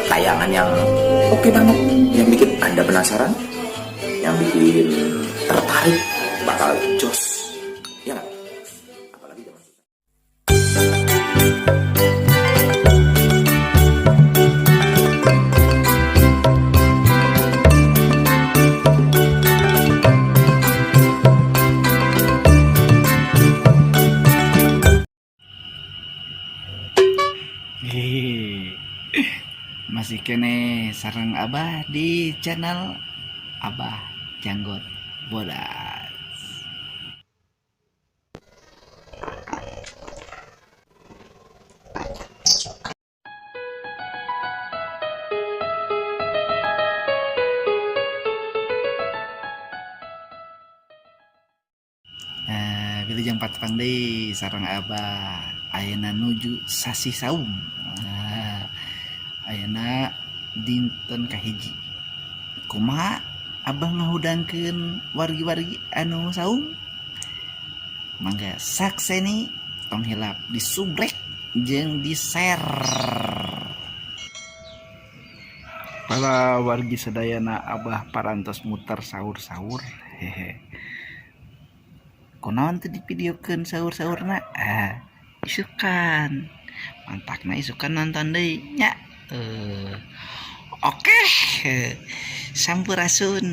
Tayangan yang oke banget, yang bikin Anda penasaran, yang bikin tertarik, bakal jos. Ya nggak? Apalagi zaman Hehehe. Masih keneh sareng Abah di channel Abah Janggot Bodas. Nah, wilujeng patepang deui sareng Abah, ayeuna nuju sasih saum. Nah, ayeuna dinten kahiji. Kumaha Abah ngahudangkeun wargi-wargi anu saum? Mangga sakseni, tong hilap di subrek jeung di share. Para wargi sadayana, Abah parantos muter sahur-sahur, hehe. Kunaon teu divideokeun sahur-sahurna? Ah, isukan. Mantakna isukan nonton deui nya. Oke. Sampurasun.